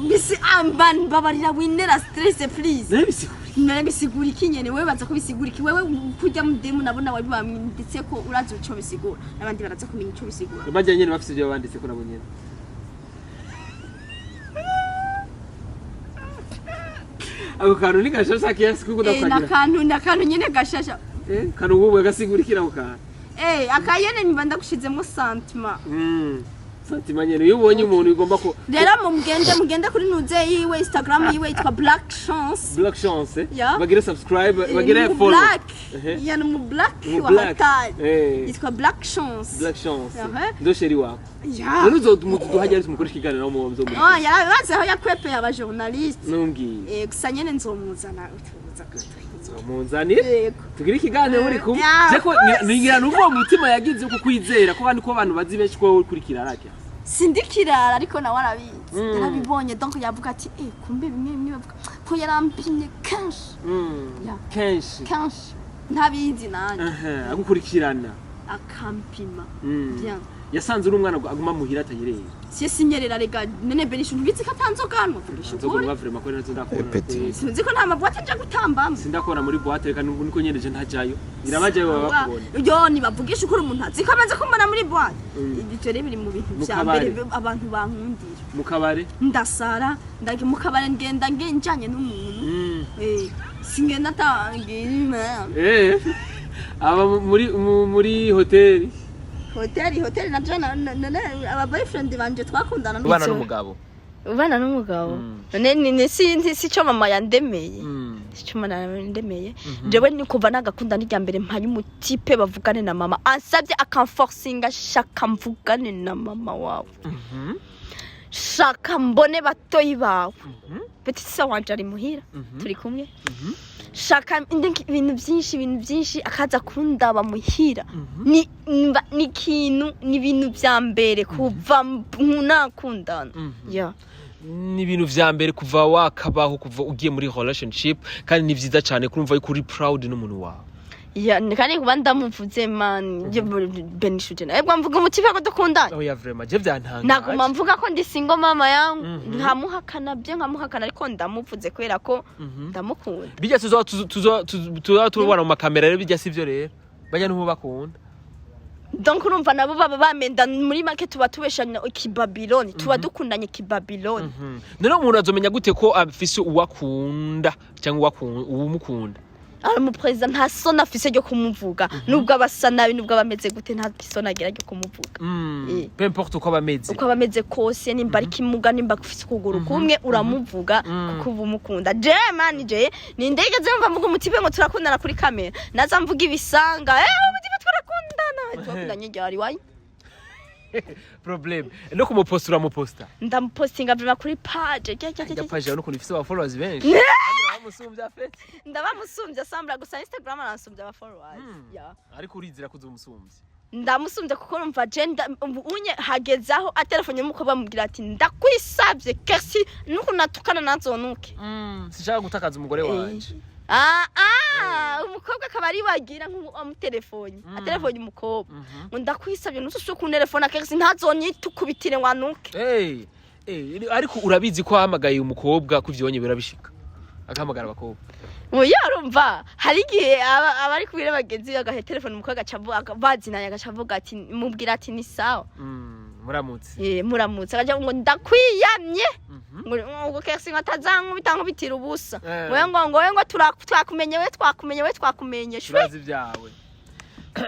Bisi amban, mbabarira, winera stress please. None bisigura. None bisigura iki nyene? Wewe baza ko bisigura iki? Wewe kujya mu demu nabona wari bamwanditse ko urazi ico bisigura, n'abandi baraza kumenya ico bisigura. Bajya nyene bafise ibyo banditse ko nabo nyene. Ako kantu ni gashasha kiasi kuko ndakukagira. Nakantu nyene gashasha. Kantu wowe gasigura ako kantu. Akayene mba ndagushizemo sentiment. Sentiment nyene iyo ubonye umuntu ugomba ko Rero mugende kuri nuze yiwe, Instagram yiwe yitwa Black Chance. Black Chance. Yeah. Bagire subscribe, bagire Ni mu follow. Black. Ehe. Ya, ni mu Black Mu wa Black. hatari. Yitwa Black Chance. Black Chance. Aha. Ndo chéri wako. Ya. None uzoduhajya ari tumukoresha ikiganiro mu mzo muri. Oh, yarabibaze aho yakwepeye aba journaliste. Numbwiye. Gusa nyene nzomuzana, utuza kutuhiza. Munzanire. Yego. Tugire ikiganiro muri kumwe. Yeah, Je ko of course. nigira numva uwo mutima yagize uko kwizera ko kandi ko abantu bazi benshi ko wowe ukurikira arake. Sindikirara, ariko nawe arabizi. Yarabibonye, donc yavuga ati kumbe bimwe bimwe bavuga ko yarampimye kenshi. Yeah. Kenshi. Kenshi ntabizi nanjye. Aha, agukurikirana. Akampima. Bien. Yasanze uri umwana aguma muhira atanyereye. Si sinyerera rega, nene benisha ntubizi ko atanzoganwa, vugisha Nzoga ukuri. nuba vraiment ko nazo ndakubona. Petit. Sinzi ko nta maboîte nja gutambamo. Sindakubona muri boîte, reka niko nyene je ntajayo. Ngira abajayo baba bakubona. Yo, nibavugisha ukuri, umuntu azi ko amaze kumbona muri boîte. Ibyo rero biri mu bintu Mu vya kabare. mbere abantu bankundira. Mu kabare. Ndasara, ndajya mu kabare, ngenda njanye n'umuntu. Singenda atangira. Aba muri hoteli. Hoteli nabyo aba boyfriend banje twakundana. Ubana n'umugabo? Ubana n'umugabo. None ni sinzi, sico mama yandemeye. Sico mama yandemeye. Jewe ni kuva nagakunda n'irya mbere mpaye umutipe bavugane na mama, ansabye akamforcinga, shaka mvugane na mama wawe, shaka mbone batoyi bawe, petit sœur wanje ari muhira, turi kumwe, shaka ibintu byinshi, ibintu byinshi, akaza kundaba muhira. Ni ikintu, ni ibintu vya mbere kuva nakundana, ya. Ni ibintu vya mbere kuva wakabaho, kuva ugiye muri relationship, kandi ni vyiza cyane kurumva yuko uri proud n'umuntu wawe. Ya, kandi kuba ndamuvuze, man, benishuje nawe bwa mvuga umutipe ko dukundana. Oya, vraiment je byantangaje. Naguma mvuga ko ndi single mama yangu, nkamuhakana byo, nkamuhakana, ariko ndamuvuze kubera ko ndamukunda. Bijya tuzoba tubona mu makamera rero, bijya sivyo rero, bajya ntubakunda. Donc urumva nabo baba bamenda, muri make tuba tubeshanya ikibabiloni, tuba dukundanye ikibabiloni. None umuntu azomenya gute ko afise uwakunda cyangwa uwumukunda? Aramuperezida, nta soni afise ryo kumuvuga, nubwo aba asa nabi, nubwo aba ameze gute, nta soni agira ryo kumuvuga. Peu importe uko aba ameze. Uko aba ameze kose, nimba ari kimuga, nimba afise ukuguru kumwe, uramuvuga kuko uba umukunda. Je man, je nindegeze mva mvuga umutipe ngo turakundana kuri kamera, naza mvuga ibisanga, umutipe turakundana, twakundanye ryari wayi? Problème no kumuposta, uramuposta? Ndamupostinga vraiment kuri page. Rya, rya, rya, Ya rya. page yawe n'ukuntu ifise aba followers benshi. Kandi urabamusumbya fete. Ndabamusumbya sambra, gusa Instagram aransumbya aba followers. Ya. Ariko urizira ko uzomusumbya? Ndamusumbya kuko numva je ubu unye hagezaho atelefone y'umukobwa amubwira ati: "Ndakwisabye kesi nuko natukana nazonuke." Sinshaka gutakaza umugore wanje. Ah ah, umukobwa akaba ari wagira nk'ubu amutelefone, atelefone umukobwa ngo: "Ndakwisabye nusushe kuntelefona kesi ntazonyitukubitire ngo anuke." Hey, hey, ariko urabizi ko wahamagaye umukobwa ko ivyo birabishika agahamagara abakobwa? Oya, urumva hari igihe aba ari kumwe n'bagenzi be, agaha telefone umukobwa, agaca bazinanye, agaca avuga ati, mubwira ati: "Ni sawa." Muramutse. Muramutse, agaca ngo: "Ndakwiyamye," ngo kesi ngo atazankubita nkubitira ubusa. Ngo twakumenye we, twakumenye we, twakumenye shwe. Turazi ibyawe.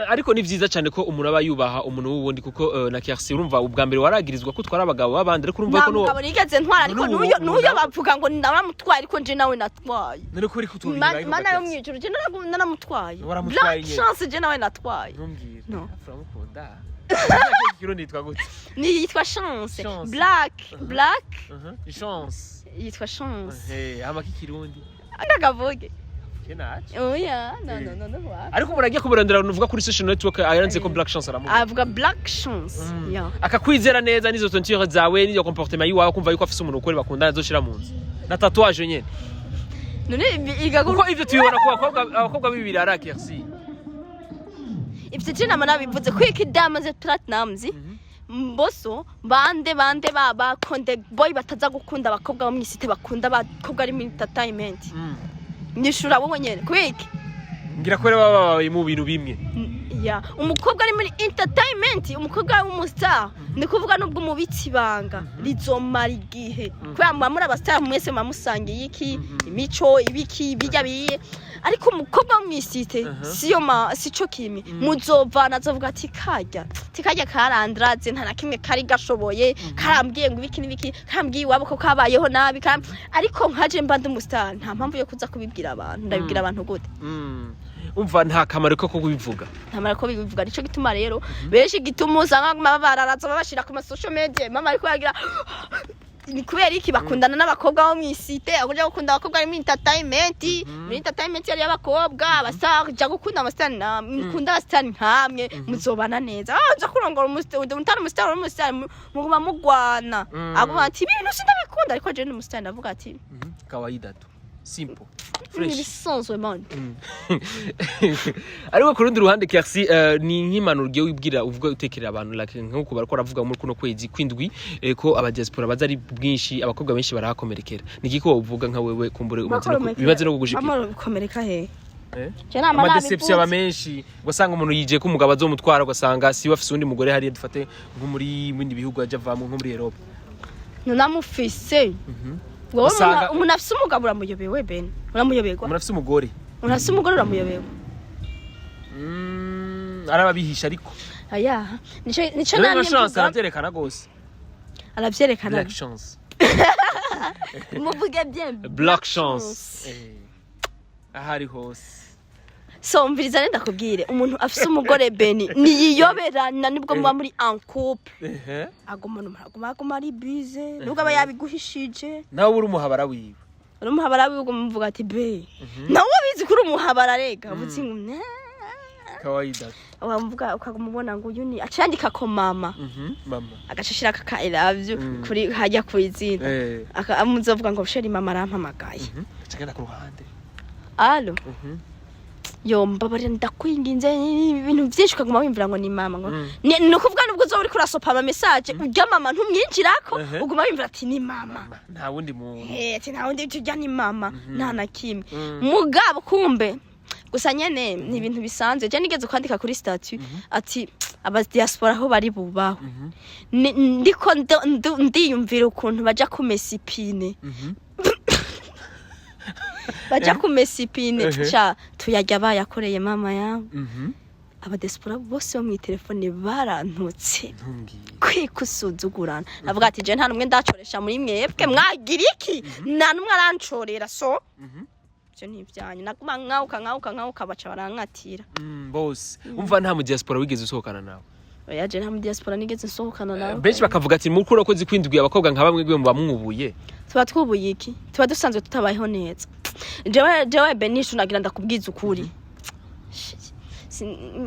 Ariko ni vyiza cyane ko umuntu aba yubaha umuntu w'uwundi, kuko na Kersi urumva ubwa mbere waragirizwa ko utwara abagabo b'abandi, ariko urumva Nta ko nuwo mugabo nigeze ntwara, ariko n'ubu n'uyo bavuga ngo ndaramutwaye, ariko nje nawe natwaye. None ko uri kutubwira Mana yo mwijuru, je naramutwaye. Waramutwaye Black nyene. Chance, je nawe natwaye. Ntumbwire. No. Uramukunda? Kirundi yitwa gute? Ni yitwa Chance. Chance. Black, Black. Chance. Yitwa Chance. Eh, hama k'ikirundi? Ndakavuge? Kenaje. Oya, no, no, no, no. Ariko umuntu agiye kumurondera, uvuga kuri social network ayanze ko Black Chance aramuha? Avuga Black Chance, ya. Akakwizera neza n'izo teinture zawe n'izo comportement yiwawe, kumva yuko afise umuntu ukuri bakundana azoshira mu nzu na tatouage nyene? None igagu. Kuko ivyo tubibona ku bakobwa, abakobwa b'ibirara, Kersi. Ivyo je nama nabivuze kwika Diamonds Platnumz, Mboso, bande bande ba Konde Boy bataza gukunda abakobwa bo mw'isite, bakunda abakobwa ari muri entertainment. Nyishura wowe nyene, kwiki? Ngira ko rero baba babaye mu bintu bimwe. Ya, umukobwa ari muri entertainment, umukobwa w'umustar, ni kuvuga nubwo umubitsi ibanga rizomara igihe, kubera muba muri abastar mwese, muba musangiye iki, imico, ibiki bijya biye, ariko umukobwa wo mw'isite siyo ma sico kimwe muzovana, azovuga ati: "Karya tikarya karandraze, nta na kimwe kari gashoboye, karambwiye ngo ibiki n'ibiki, karambwiye iwabo ko kabayeho nabi." Ariko nkaje mba ndi umustar, nta mpamvu yo kuza kubibwira abantu. Ndabibwira abantu gute? Umva, nta kamaro ko kubivuga. Ntamara ko bivuga. Nico gituma rero benshi gituma usanga baguma babararaza, babashira ku ma social media, mama ariko yagira ni kubera iki bakundana n'abakobwa bo mw'isite, akuja gukunda abakobwa bari muri entertainment. Muri entertainment yari y'abakobwa abastar, ja gukunda abastar na mukunda abastar nkamwe muzobana neza. Ah, nza kurongora umustar utari umustar, uri umustar muguma mugwana. Aguma ati: "Ibintu sindabikunda," ariko je ni umustar, ndavuga ati Kawaida tu, simple, ni fresh. Ibisanzwe, man. Ariko ku rundi ruhande, Kersi, ni nk'impanuro ugiye wibwira, uvuga, utekerera abantu, like nk'uko bariko baravuga muri kuno kwezi kwindwi, ko abadiaspora baza ari bwinshi, abakobwa benshi barahakomerekera, ni iki ko wovuga nka wewe kumbure umaze no bimaze no kugushikira? Amakomereka he? Eh? Je nama Amadéception aba nabivuze. menshi, ugasanga umuntu yije ko umugabo azomutwara, ugasanga siwe, afise uwundi mugore hariya, dufate nko muri bindi bihugu aja avamo, nko muri Europe. Nunamufise. Wowe Usanga- umuntu afise umugabo uramuyobewe, Ben? Uramuyoberwa? Umuntu afise umugore. Umuntu afise umugore uramuyobewe? Arababihisha ariko. Aya, nico Rero namye nka Chance mvuga. aravyerekana gose. Aravyerekana. Black Chance. Muvuge bien. Black Chance. Ahari hose. So umviriza rero, ndakubwire, umuntu afise umugore, Beni, niyiyoberana nibwo muba muri en couple. Aguma aguma ari busy nubwo aba yabiguhishije. Nawe uri umuhabara wiwe. Uri umuhabara wiwe, uguma umuvuga ati be nawe ubizi ko uri umuhabara, rega uvuze ngo "Nah." Kawaida. Wamuvuga ukaguma ubona ngo uyu ni aca yandika ko mama. Mama. Agaca ashirako aka I love you kuri hajya ku izina. Amuzovuga ngo chéri, mama arampamagaye. Aca agenda ku ruhande. Allo? Yo, mbabarira, ndakwinginze, ibintu byinshi ukaguma wimvira ngo ni mama, ngo ni ukuvuga nubwo uzoba uriko urasopa ama message urya mama ntumwinjirako. Uguma wimvira ati ni mama. Mama, nta wundi muntu. Eh, ati nta wundi tujya, ni mama, nta na kimwe. Mugabo kumbe gusa nyene ni ibintu bisanzwe. Je nigeze kwandika kuri statut ati aba diaspora aho bari bubaho. Ndiko ndiyumvira ukuntu baja kumesa ipine, baja kumesa ipine. Ca tuyarya bayakoreye mama yawe. Aba diaspora bose bo mw'itelefone barantutse. Ntumbwire. Kwikusuzugurana, navuga ati je nta numwe ndacoresha muri mwebwe, mwagira iki? Nta numwe arancorera, so ivyo ni ivyanyu. Naguma nkawuka nkawuka nkawuka, baca barankatira. Bose umva, nta mu diaspora wigeze usohokana nawe? Oya, je nta mu diaspora nigeze nsohokana nawe. Benshi bakavuga ati mukuru wakoze kwindwi, abakobwa nka bamwe gwe muba mwubuye. Tuba twubuye iki? Tuba dusanzwe tutabayeho neza. Jewe Benishu, nagira ndakubwiza ukuri.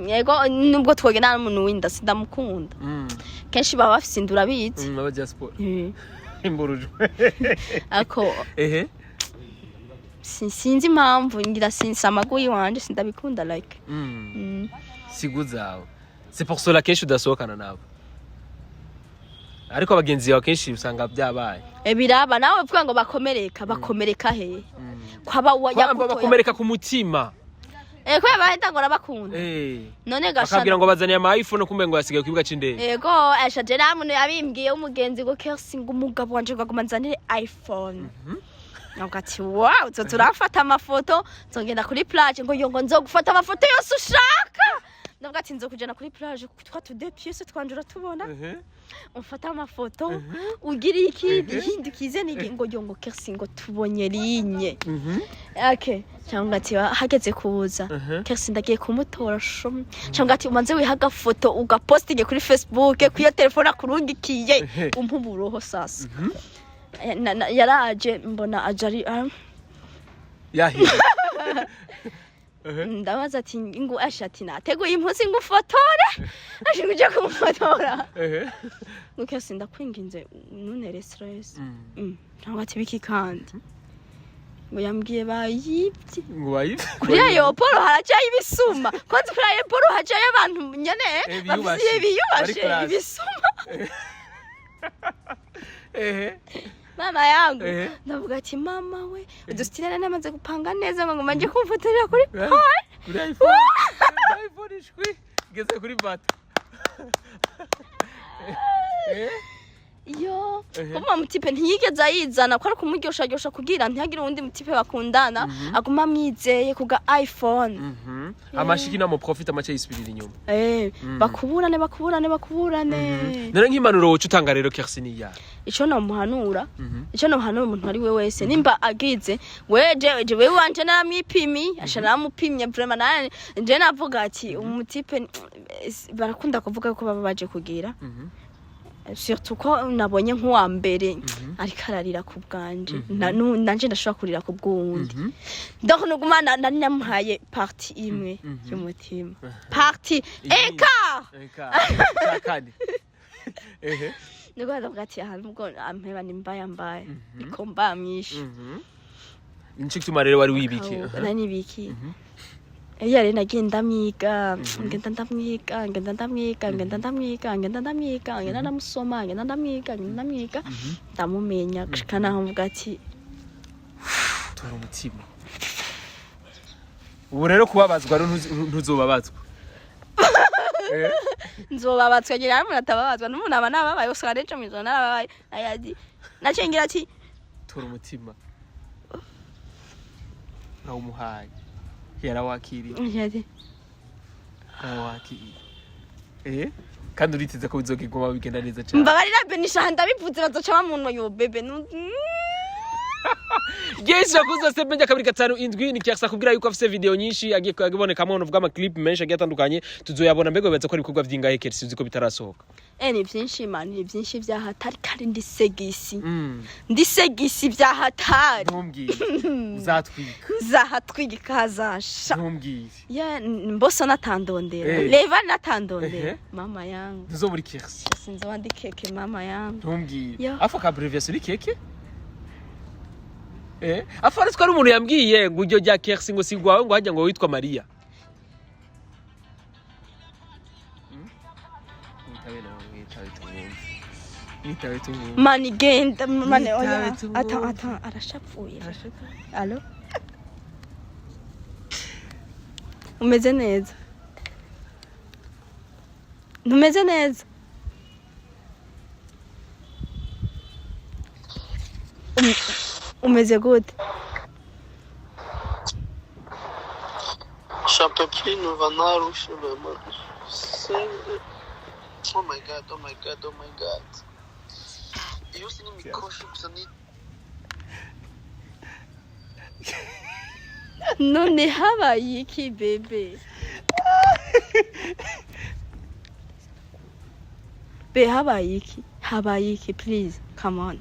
Yego, nubwo twogenda n'umuntu w'inda, sindamukunda. Kenshi baba bafise inda, urabizi. Aba diaspora. Imburujwe. Ariko Ehe. Sinzi impamvu, ngira sinsi amaguyi wanje, sindabikunda like. Sigu zawe, c'est pour cela kenshi udasohokana nabo, ariko abagenzi bawe kenshi usanga byabaye. E, biraba nawe uvuga ngo bakomereka, bakomereka he? Kwaba wa Kwamba yagutoya. Bakomereka ku mutima. Eh, kubera bahita ngo arabakunda. None gasha Bakabwira ngo bazaniye ama iPhone, kumbe ngo yasigaye ku kibuga c'indege. Yego, asha, je nta muntu yabimbwiye w'umugenzi ngo Kersi, ngo umugabo wanje ngo aguma nzanire iPhone. Navuga ati wow, zo turafata amafoto, nzogenda kuri plage, ngo yo ngo nzogufata amafoto yose ushaka. Ndavuga ati nzokujana kuri plage, twa tu deux pièces twanje uratubona, umfate amafoto, ugira iki, ihindukize niki, ngo yo ngo Kersi, ngo tubonye linye. Okay, cyangwa ati hageze kuza. Kersi, ndagiye kumutora shum, cyangwa ati umanze wiha agafoto ugapostinge kuri Facebook kuyo telefone akurungikiye, umpa uburoho sasa. Yaraje mbona aje ari Yahiye. Ndabaza ati ngo asha, ati nateguye impuzu ngo ufotore, asha ngo uje kumufotora. Ngo Kersi, ndakwinginze ntuntere stress. Cyangwa ati biki kandi? Ngo yambwiye bayibye. Ngo bayivye. Kuri aéroport haracayo ibisuma, kwanza kuri aéroport hacayo abantu nyene Eh, bafise biyubashe. biyubashe. Bari class. Ibisuma. Mama yangu. Ndavuga ati mama we, udusitire namaze gupanga neza ngo nguma nje kumfotorera kuri port. Kuri iPhone, iPhone ishwi igeze kuri bato. Yo, kuba mutipe ntiyigeze ayizana ko ari kumuryosharyosha kugira ntihagire uwundi mutipe bakundana, aguma amwizeye kuga iPhone. Amashiki namo profite amace yisubirira inyuma. Eh, bakuburane, bakuburane, bakuburane. None nk'impanuro woca utanga rero, Kersi, ni iya? Ico nomuhanura, ico nomuhanura umuntu ari we wese, nimba agize weje jewe wanje naramwipimi, asha naramupimye vraiment, nane je navuga ati umutipe barakunda kuvuga ko baba baje kugira, surtout ko nabonye nk'uwa mbere ariko ararira ku bwanje. Nanje ndashobora kurira ku bw'uwundi. Donc nuguma nari namuhaye partie imwe y'umutima, partie eka. Eka cya kane, ehe. Nibwo ndavuga ati aha nubwo ampeba ni mbaya mbaya, niko mbaya mwinshi. Nico gituma rero wari wibiki. Nari nibiki. Iyo rero nagiye ndamwiga, ngenda ndamwiga, ngenda ndamwiga, ngenda ndamwiga, ngenda ndamwiga, ngenda ndamusoma, ngenda ndamwiga, ngenda ndamwiga, ndamumenya gushika naho mvuga ati Tora umutima. Ubu rero kubabazwa rero ntuzobabazwa. Nzobabazwa ngira umuntu atababazwa n'umuntu aba nababaye, usanga n'ejo mw'ijoro narababaye, ayadi naciye ngira ati Tora umutima, urawumuhaye, yarawakiriye. Yari. Arawakiriye, kandi uriteze ko bizogiguma bigenda neza cyane. Mbabarira Benisha, ndabivuze bazoca bamunwa yo bébé. Yes, yakuze Step Media 257. Ni Kersa kubwira yuko afise video nyinshi agiye kubonekamo, nuvuga ama clip menshi agiye atandukanye tuzoyabona. Mbego bibaza ko ari ibikorwa vyingahe, Kersi, uzi ko bitarasohoka? Ni vyinshi man, ni vyinshi vyahatari kandi ndi sexy. Ndi sexy vyahatari. Ntumbwire, uzatwika. Nzahatwika hazasha. Ntumbwire. Ya mboso natandondera. Leva natandondera. Mama yangu. Ntuzobura Kersi. Sinzoba ndi keke mama yangu. Ntumbwire. Yo. Afa ka abbreviation ni keke. Afa ariko ari umuntu yambwiye ngo iryo rya Kersi ngo si gwawe, ngo hajya ngo witwa Maria. Mwitabe nawe, mwitabe tumwumve, mwitabe tumwumve. Mani genda mani, oya. Mwitabe tumwumve. Ata ata arashapfuye. Allo, umeze neza? Ntumeze neza? Umeze gute? Chapeau numva narushe mama. Oh my God, oh my God, oh my God. Iyo si n'imikoshi gusa ni None habaye iki bébé? Be habaye iki? Habaye iki? Please come on.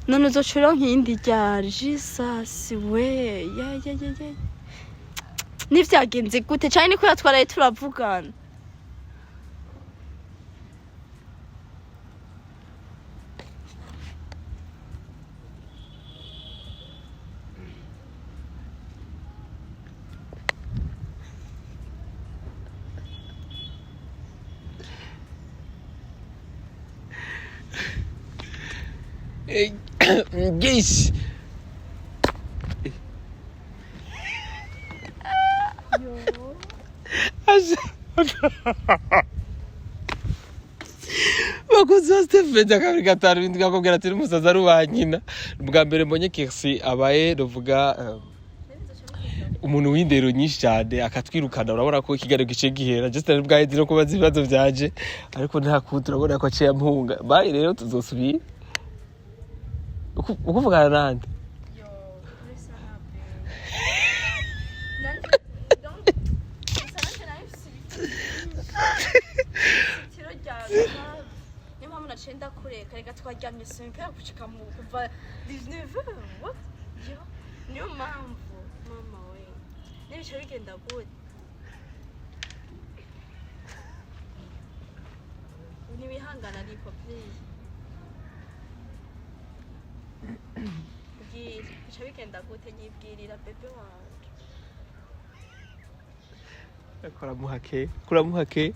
None uzocura nk'iyindi ryari? Jesus we, ya ya ya ya, nivyagenze gute? Cane niko yatwaraye turavugana. Yes. Bakunzi ba Stephen 257, akubwira ati n'umusazi ari uwa nyina. Bwa mbere mbonye Kersi abaye ruvuga umuntu w'indero nyinshi cyane akatwirukana. Urabona ko ikiganiro gice gihera just bwaheze no kubaza ibibazo byaje, ariko nta kundi, urabona ko aciye ampunga. Bayi rero, tuzosubira ukuvugana nande. Yo, niyo mpamvu naciye ndakureka. Reka twaryamye 5 gushika mu kuva 19. What? Yo, niyo mpamvu mama we n'ibice bigenda gute, ntiwihangana ariko please bwira bica bigenda gute, nyibwirira bébé wanje. Kuramuhake, kuramuhake,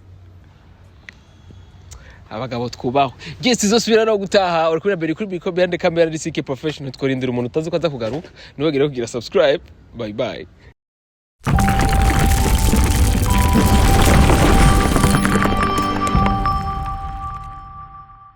abagabo twubahwe. Yes, tuzosubira no gutaha. Uri kuri mbere kuri micro, behind the camera ni CK Professional. Tworindira umuntu utazi ko aza kugaruka. Ntiwagire kugira subscribe. Bye bye.